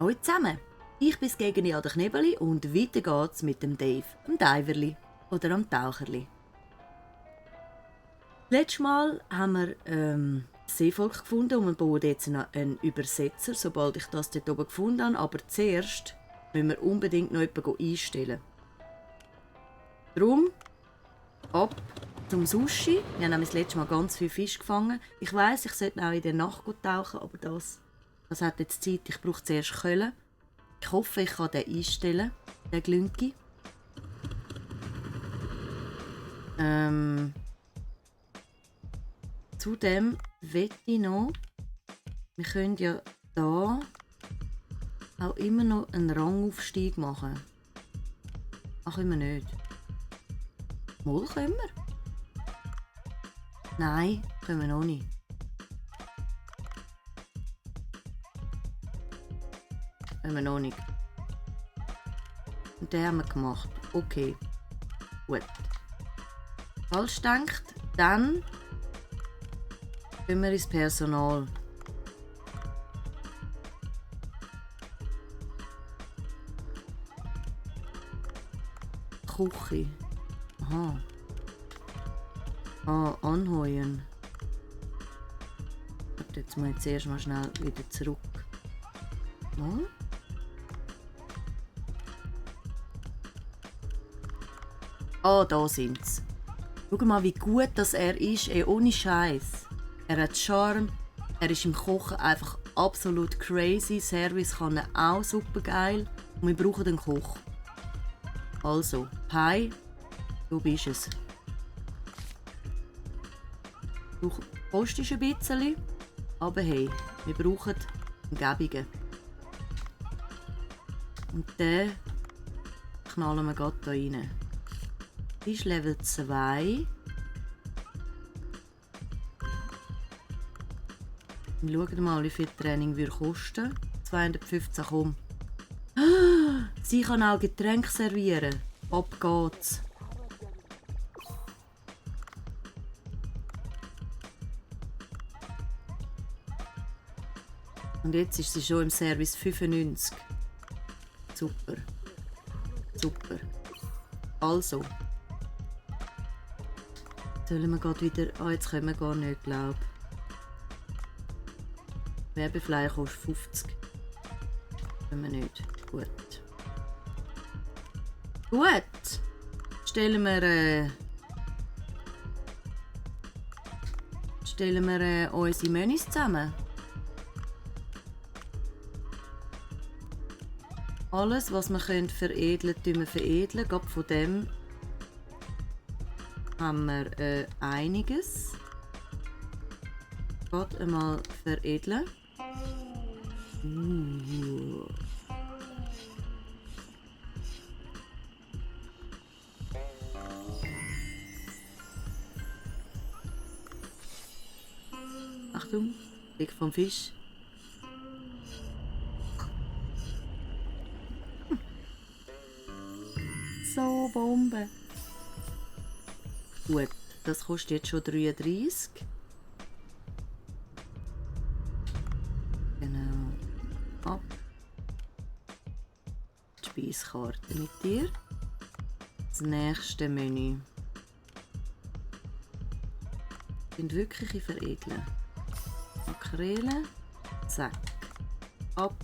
Hallo zusammen, ich bin Gegeni an der Knebeli und weiter geht's mit dem Dave, dem Diverli oder am Taucherli. Letztes Mal haben wir Seevolk gefunden und wir bauen jetzt noch einen Übersetzer, sobald ich das dort oben gefunden habe. Aber zuerst müssen wir unbedingt noch jemanden einstellen. Darum ab zum Sushi. Wir haben das letzte Mal ganz viel Fisch gefangen. Ich weiss, ich sollte auch in der Nacht tauchen, aber das hat jetzt Zeit. Ich brauche zuerst Kölle. Ich hoffe, ich kann den einstellen, den Glünki. Zudem möchte ich noch, wir können ja da auch immer noch einen Rangaufstieg machen. Ach, können wir nicht. Mal können wir? Nein, können wir noch nicht. Können wir noch nicht. Und den haben wir gemacht. Okay. Gut. Falsch denkt, dann gehen wir ins Personal. Küche. Aha. Ah, anheuern. Jetzt muss ich zuerst mal schnell wieder zurück. Mal. Ah, da sind sie. Schau mal, wie gut das er ist, ohne Scheiß. Er hat Charme, er ist im Kochen einfach absolut crazy. Service kann er auch super geil. Und wir brauchen einen Koch. Also, hi, du bist es. Du kostest ein bisschen, aber hey, wir brauchen einen Gäbigen. Und den knallen wir gerade hier rein. Das ist Level 2. Und schauen mal, wie viel Training wir kosten. 215, komm. Sie kann auch Getränke servieren. Ab geht's. Und jetzt ist sie schon im Service 95. Super. Super. Also. Sollen wir gerade wieder... Ah, jetzt können wir gar nicht, glaube ich. Werbefleisch kostet 50. Können wir nicht. Gut. Gut. Stellen wir unsere Menüs zusammen. Alles, was wir veredeln können, tun wir veredeln. Gerade von dem haben wir einiges. Gerade einmal veredeln. Achtung, Blick vom Fisch. So, Bombe. Gut, das kostet jetzt schon 33. Genau. Ab. Die Speiskarte mit dir. Das nächste Menü. Sind wirklich veredeln. Makrelen. Zack. Ab.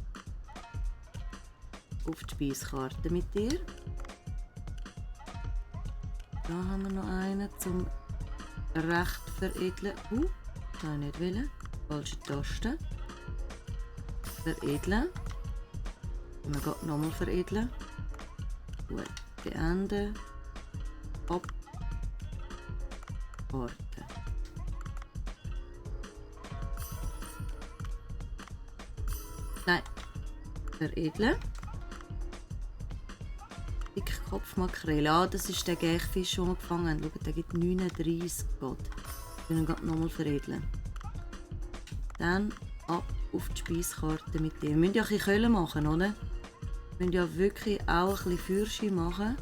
Auf die Speiskarte mit dir. Da haben wir noch einen zum recht veredeln. Kann ich nicht wollen. Falsche Taste. Veredeln. Wir gehen nochmal veredeln. Gut. Beenden. Ab. Warten. Nein. Veredeln. Dickkopfmakrele. Ah, das ist der Gächfisch, den wir gefangen haben. Schaut, der gibt 39 Gott. Wir können ihn nochmal veredeln. Dann ab auf die Speiskarte mit dem. Wir müssen ja ein bisschen Kölle machen, oder? Wir müssen ja wirklich auch ein bisschen Feuerschein machen.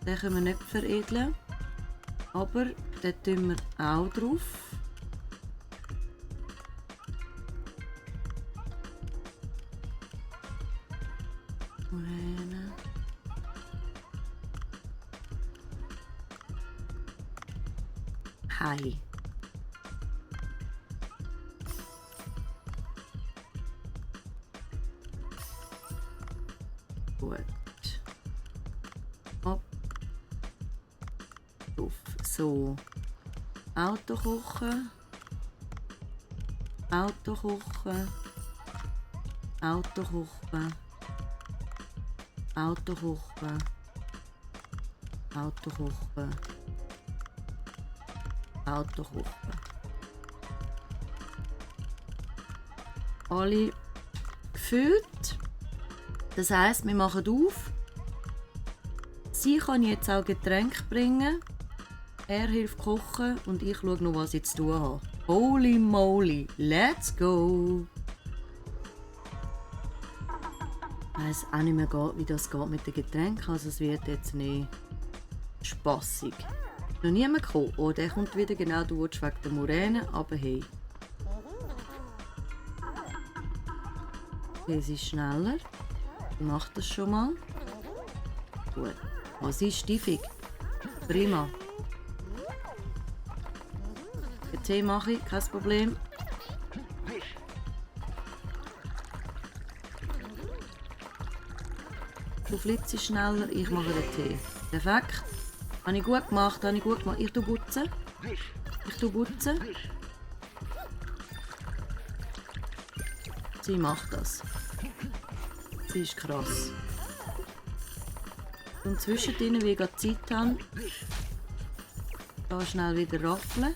Den können wir nicht veredeln. Aber den tun wir auch drauf. Morena. Hi. Gut. Hopp. Auf. So. Auto kochen. Auto kochen. Auto kochen. Auto kochen. Auto kochen. Auto kochen. Alle gefüllt. Das heisst, wir machen auf. Sie kann jetzt auch Getränke bringen. Er hilft kochen und ich schaue noch, was ich zu tun habe. Holy moly, let's go! Ich weiss auch nicht mehr, wie das geht mit den Getränken. Also es wird jetzt nicht spassig. Noch niemand gekommen. Oh, der kommt wieder, genau, du willst wegen der Moräne, aber hey. Okay, sie ist schneller. Ich mache das schon mal. Gut. Oh, sie ist stiefig. Prima. Den Tee mache ich, kein Problem. Du flitzt schneller, ich mache den Tee. Perfekt. Habe ich gut gemacht, habe ich gut gemacht. Ich tue putzen. Ich tue putzen. Sie macht das. Sie ist krass. Und zwischendrin, wie ich gerade Zeit habe, da schnell wieder raffeln.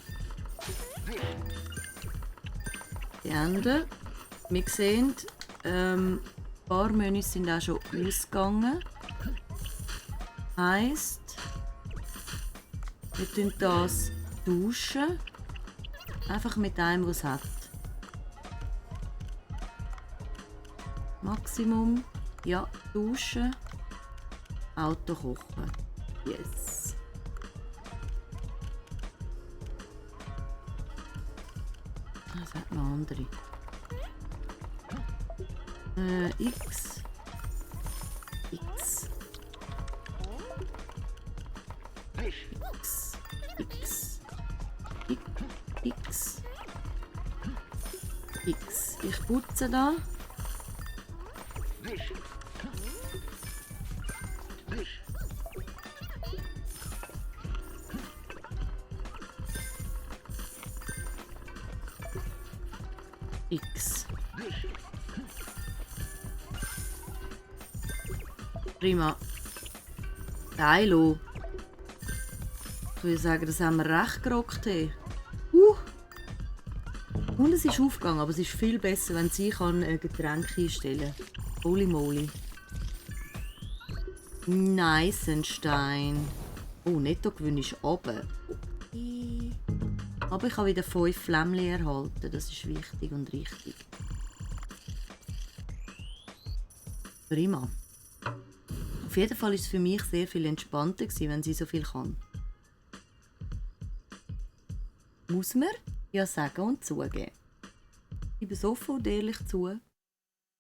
Die Enden. Wir sehen, ein paar Menüs sind auch schon ausgegangen. Heisst, wir tun das duschen. Einfach mit einem, was es hat. Maximum. Ja, duschen. Auto kochen. Yes. Das hat noch andere. X. X. X. X. X. X. Ich putze da. X. Prima. Geilo. Ich würde sagen, das haben wir recht gerockt. Und es ist aufgegangen, aber es ist viel besser, wenn sie ein Getränk einstellen kann. Holy moly. Nicenstein. Oh, netto gewinn ist runter. Okay. Aber ich habe wieder 5 Flämmchen erhalten. Das ist wichtig und richtig. Prima. Auf jeden Fall war es für mich sehr viel entspannter, wenn sie so viel kann. Muss man ja sagen und zugeben. Ich bin offen und ehrlich zu.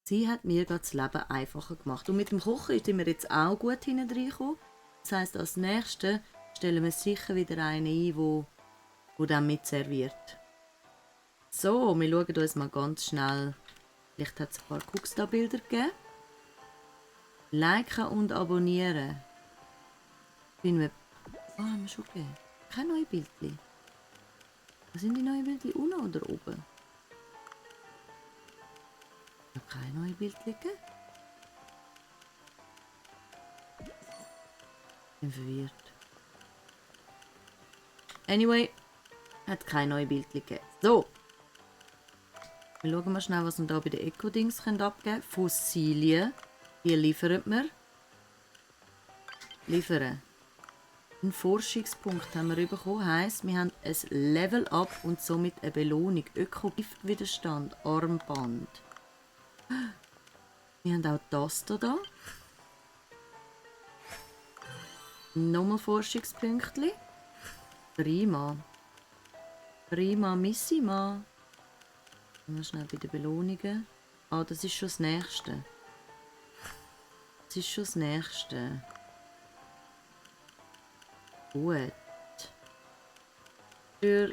Sie hat mir das Leben einfacher gemacht. Und mit dem Kochen sind wir jetzt auch gut hineingekommen. Das heisst, als nächstes stellen wir sicher wieder einen ein, der dann mitserviert. So, wir schauen uns mal ganz schnell. Vielleicht hat es ein paar Cooksta-Bilder gegeben. Liken und abonnieren. Haben wir schon gegeben. Kein neue Bildchen. Was sind die neuen Bildchen? Unten oder oben? Noch keine neuen Bildchen gegeben? Ich bin verwirrt. Anyway, hat keine neuen Bildchen gegeben. So. Wir schauen mal schnell, was wir da bei den Eco-Dings abgeben können. Fossilien. Die liefern wir. Liefern. Einen Forschungspunkt haben wir bekommen. Heisst, wir haben ein Level-Up und somit eine Belohnung. Öko-Giftwiderstand. Armband. Wir haben auch das hier. Nochmal Forschungspunktchen. Prima. Prima missima. Mal schnell bei den Belohnungen. Ah, das ist schon das Nächste. Jetzt ist schon das Nächste. Gut. Für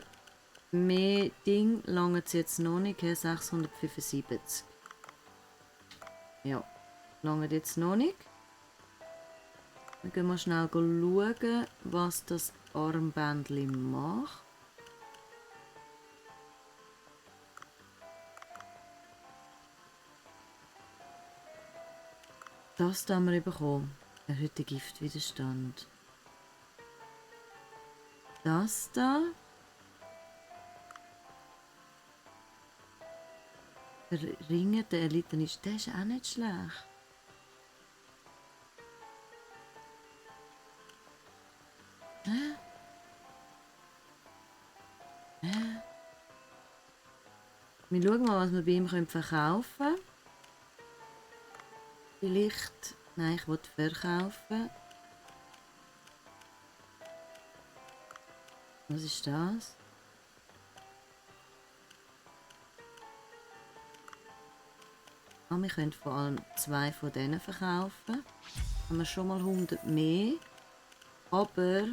mehr Ding lange es jetzt noch nicht. 675. Ja, lange jetzt noch nicht. Dann gehen wir schnell schauen, was das Armbändchen macht. Das haben wir bekommen. Erhöht den Giftwiderstand. Das da. Der Ring, der Eliten ist, der ist auch nicht schlecht. Wir schauen mal, was wir bei ihm verkaufen können. Vielleicht... Nein, ich will verkaufen. Was ist das? Ah, wir können vor allem 2 von denen verkaufen. Haben wir schon mal 100 mehr. Aber...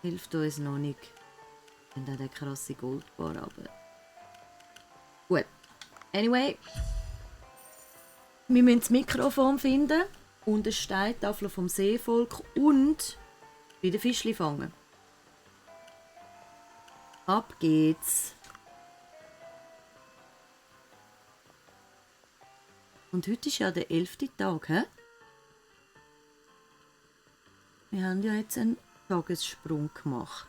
hilft uns noch nicht. Wir haben auch den krasse Goldbar, aber... Gut. Anyway. Wir müssen das Mikrofon finden. Und eine Steintafel vom Seevolk. Und... wieder Fischli fangen. Ab geht's. Und heute ist ja der 11. Tag, hä? Wir haben ja jetzt einen Tagessprung gemacht.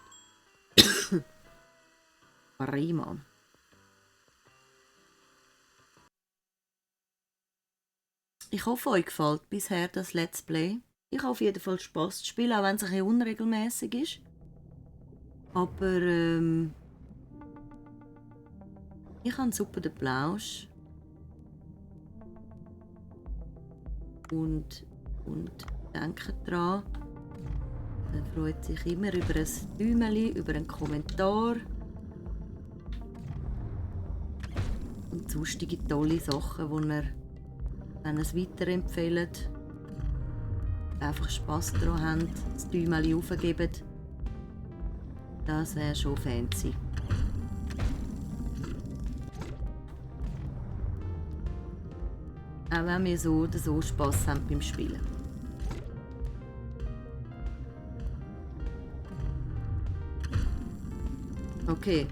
Prima. Ich hoffe, euch gefällt bisher das Let's Play. Ich habe auf jeden Fall Spass zu spielen, auch wenn es ein bisschen unregelmäßig ist. Aber ich habe super den Plausch. Und denkt dran, man freut sich immer über ein Däumchen, über einen Kommentar. Und sonstige tolle Sachen, die ihr dann weiterempfehlt. Einfach Spass daran haben, das Däumchen aufgeben. Das wäre schon fancy. Auch wenn wir so oder so Spass haben beim Spielen. Okay.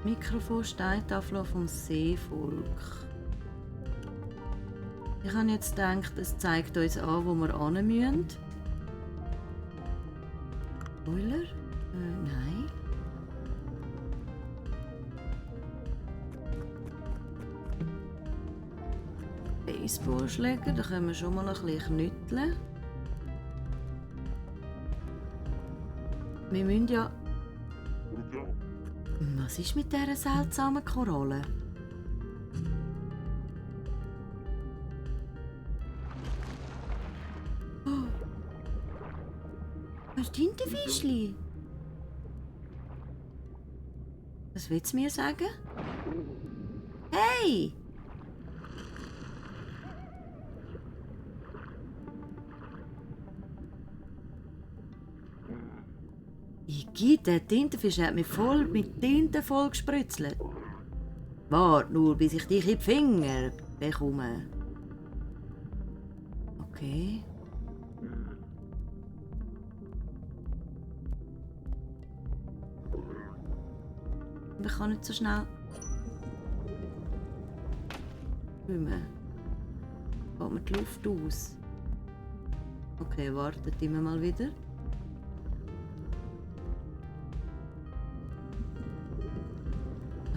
Mikrofon Steintafel vom Seevolk. Ich habe jetzt gedacht, es zeigt uns an, wo wir hin müssen. Spoiler? Nein. Baseballschläger, da können wir schon mal ein bisschen knütteln. Wir müssen ja... Was ist mit dieser seltsamen Koralle? Oh. Was ist Tintenfischli? Was willst du mir sagen? Hey! Der Tintenfisch hat mich voll mit Tinte voll gespritzelt. Warte nur, bis ich dich in die Finger bekomme. Okay. Ich kann nicht so schnell schwimmen. Geht mir die Luft aus. Okay, wartet immer mal wieder.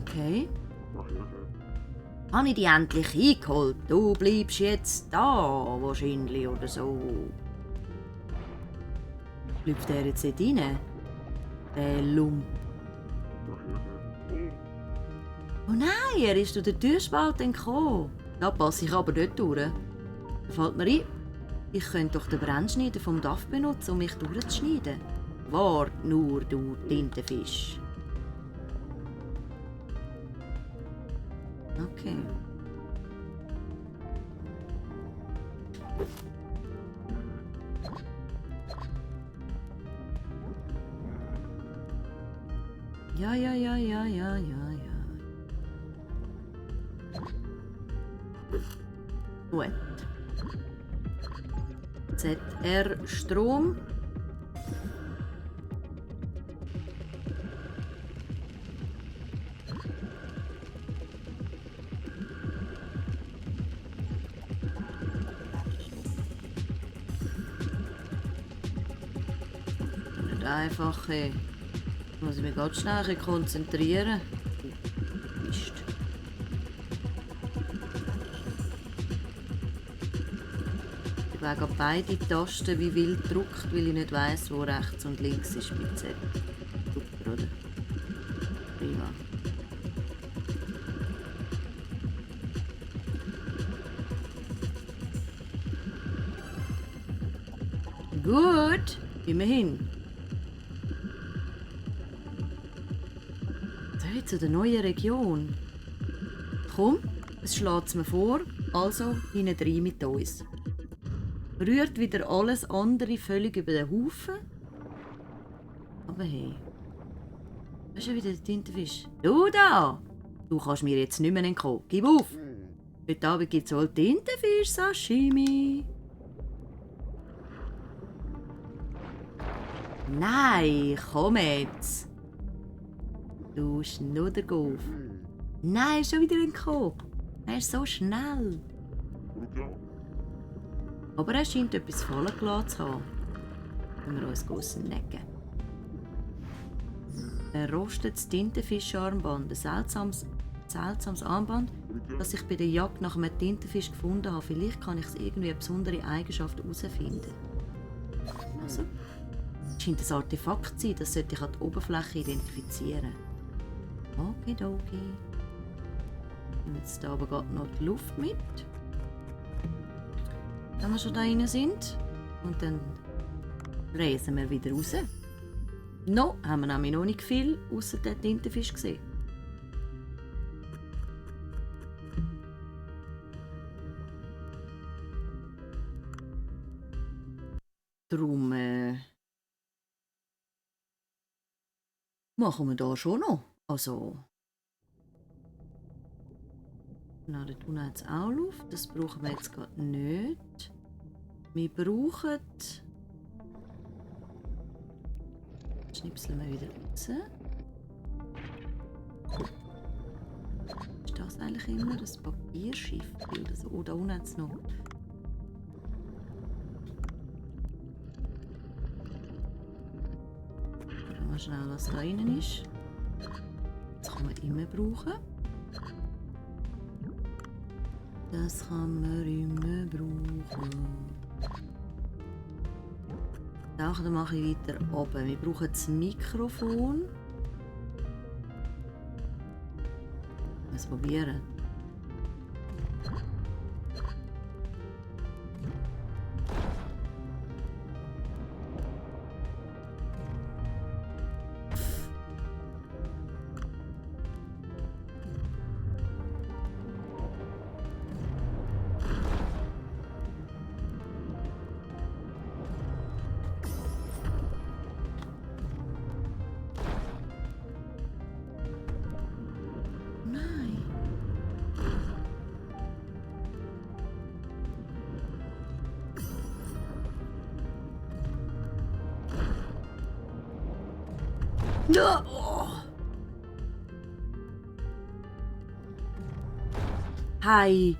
Okay. Habe ich dich endlich eingeholt? Du bleibst jetzt da, wahrscheinlich, oder so. Bleibt der jetzt nicht rein? Der Lump. Oh nein, er ist durch den Türspalt entkommen. Da passe ich aber nicht durch. Da fällt mir ein, ich könnte doch den Brennschneider vom DAF benutzen, um mich durchzuschneiden. Wart nur, du Tintenfisch. Okay. Ja. Gut. ZR Strom. Nicht einfach, muss ich mich ganz schnell konzentrieren. Mist. Ich wege beide Tasten wie wild gedrückt, weil ich nicht weiss, wo rechts und links ist mit Z. Super, oder? Prima. Gut, immerhin. So, zu der neuen Region. Komm, es schlägt mir vor, also hinten rein mit uns. Rührt wieder alles andere völlig über den Haufen. Aber hey, das ist schon wieder der Tintenfisch. Du da! Du kannst mir jetzt nicht mehr entkommen. Gib auf! Heute Abend gibt es wohl Tintenfisch-Sashimi. Nein, komm jetzt! Du Schnuddergolf. Nein, schon wieder entkommen. Er ist so schnell. Aber er scheint etwas fallen gelassen zu haben. Wenn wir uns necken. Ein rostetes Tintenfischarmband. Ein seltsames Armband, das ich bei der Jagd nach einem Tintenfisch gefunden habe. Vielleicht kann ich es irgendwie eine besondere Eigenschaft herausfinden. Also, es scheint ein Artefakt zu sein, das sollte ich an der Oberfläche identifizieren. Okidoki. Jetzt da aber gerade noch die Luft mit. Wenn wir schon da rein sind. Und dann reisen wir wieder raus. No, haben wir nämlich noch nicht viel außer den Tintenfisch gesehen. Darum machen wir da schon noch. Also. Na, da tun wir jetzt auch Luft. Das brauchen wir jetzt gerade nicht. Wir brauchen. Schnipseln wir wieder raus. Ist das eigentlich immer das Papierschiff? Oh, da unten hat es noch. Schauen wir schnell, was da drinnen ist. Das kann man immer brauchen. Das kann man immer brauchen. Dann mache ich weiter oben. Wir brauchen das Mikrofon. Mal probieren. Oh. Hi.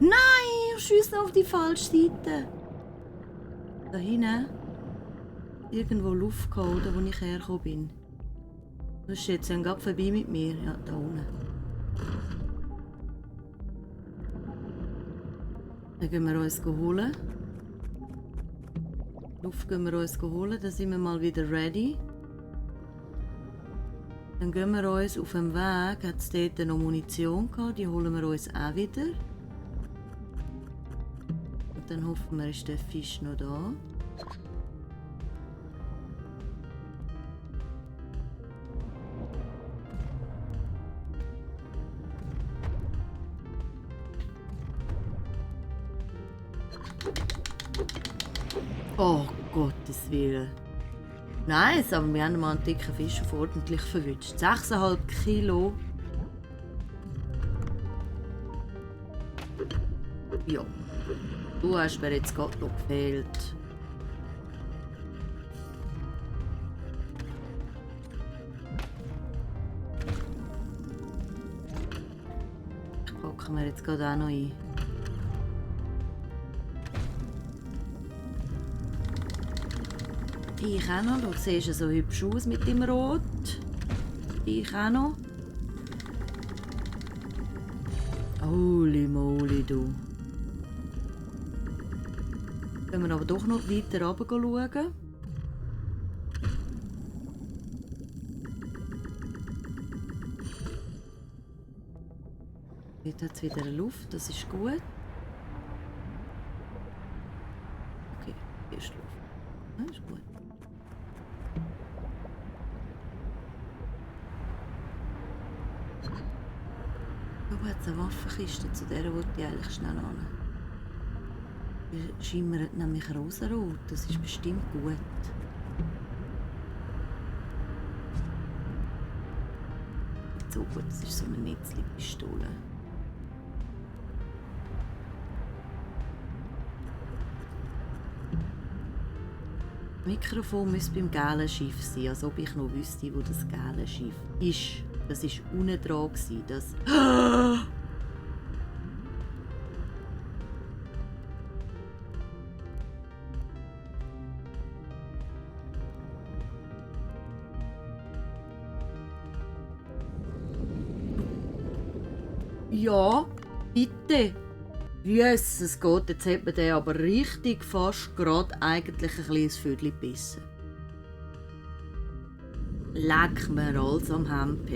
Nein, ich schiesse auf die falsche Seite. Da hinten. Irgendwo Luft gehabt, wo ich hergekommen bin. Das ist jetzt gerade vorbei mit mir. Ja, da unten. Dann gehen wir uns holen. Luft gehen wir uns holen, dann sind wir mal wieder ready. Dann gehen wir uns auf dem Weg, hat es dort noch Munition gehabt, die holen wir uns auch wieder. Und dann hoffen wir, ist der Fisch noch da. Oh Gottes Willen. Nice, aber wir haben mal einen dicken Fisch auf ordentlich verwünscht. 6,5 Kilo. Ja. Du hast mir jetzt gerade noch gefehlt. Ich packe mir jetzt gerade auch noch ein. Ich auch noch. Du siehst ja so hübsch aus mit dem Rot. Ich auch noch. Holy moly, du. Können wir aber doch noch weiter runter schauen. Jetzt hat es wieder Luft, das ist gut. Okay, hier ist Luft. Das ist gut. Da hat es eine Waffenkiste, zu der wollte ich eigentlich schnell hin. Die schimmert nämlich rosarot, das ist bestimmt gut. Nicht so gut, das ist so eine Netzli-Pistole. Mikrofon müsste beim gelben Schiff sein, als ob ich noch wüsste, wo das gelbe Schiff ist. Das war unten dran. Das... Ja, bitte. Yes, es geht. Jetzt hat man den aber richtig fast gerade eigentlich ein kleines Viertel gebissen. Leck mir alles am Hemd.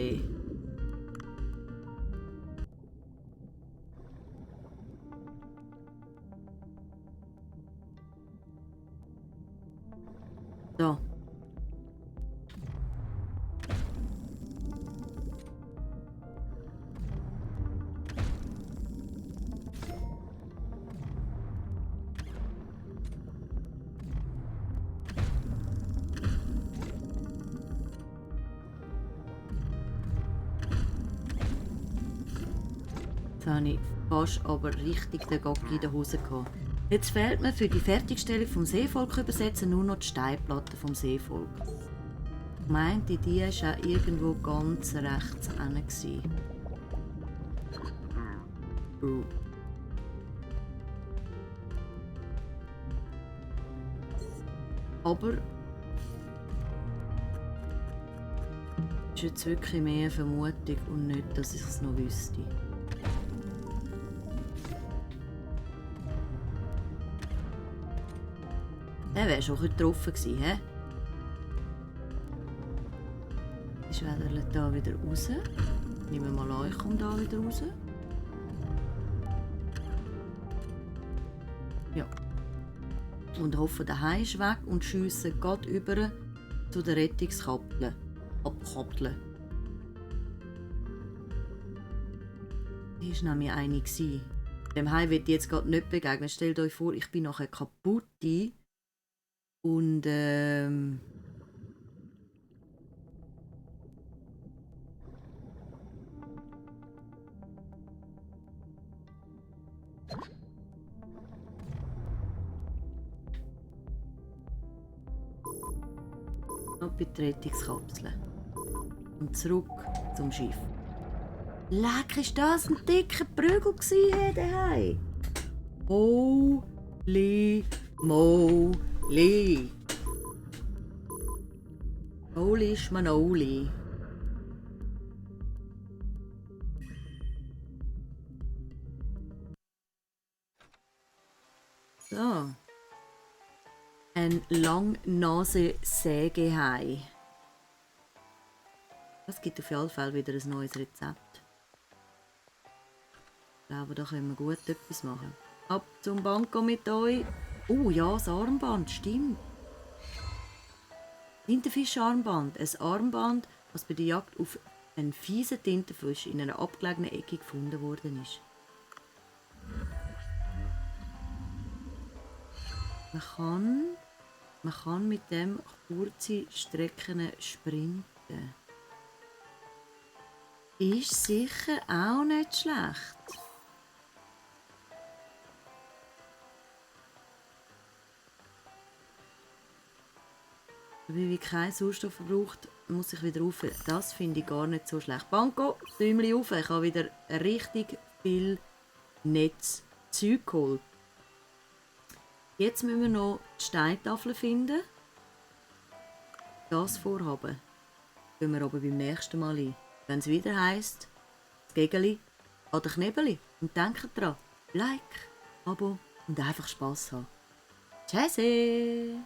So. Jetzt habe ich fast aber richtig den Gocki in der Hose gehabt. Jetzt fehlt mir für die Fertigstellung vom Seevolk übersetzen nur noch die Steinplatte vom Seevolk. Ich meinte, die war auch irgendwo ganz rechts hinten. Aber das ist jetzt wirklich mehr eine Vermutung und nicht, dass ich es noch wüsste. Der wäre schon getroffen gewesen, hä? Ist Wederle da wieder raus? Nehmen wir mal an, ich komme da wieder raus. Ja. Und hoffe, der Hai ist weg und schiessen gerade über zu den Rettungskapseln. Abkapseln. Hier war nämlich eine. Dem Hai wird jetzt gerade nicht begegnen. Stellt euch vor, ich bin nachher kaputt. Und noch bei der Rettungskapsel. Und zurück zum Schiff. Leck, ist das ein dicker Prügel gewesen, der Hai? Holy moly! Holy Schmanoli! So. ein Langnase-Sägehai. Das gibt auf jeden Fall wieder ein neues Rezept. Ich glaube, da können wir gut etwas machen. Ab zum Banco mit euch. Oh ja, das Armband, stimmt. Tintenfischarmband. Ein Armband, das bei der Jagd auf einen fiesen Tintenfisch in einer abgelegenen Ecke gefunden worden ist. Man kann mit dem kurze Strecken sprinten. Ist sicher auch nicht schlecht. Weil wir keinen Sauerstoff verbraucht, muss ich wieder rauf. Das finde ich gar nicht so schlecht. Banco, Däumchen rauf. Ich habe wieder richtig viel Netzzeug geholt. Jetzt müssen wir noch die Steintafel finden. Das Vorhaben gehen wir aber beim nächsten Mal ein. Wenn es wieder heisst, das Gegeli an den Knebeli. Und denkt dran, Like, Abo und einfach Spass haben. Tschüssi!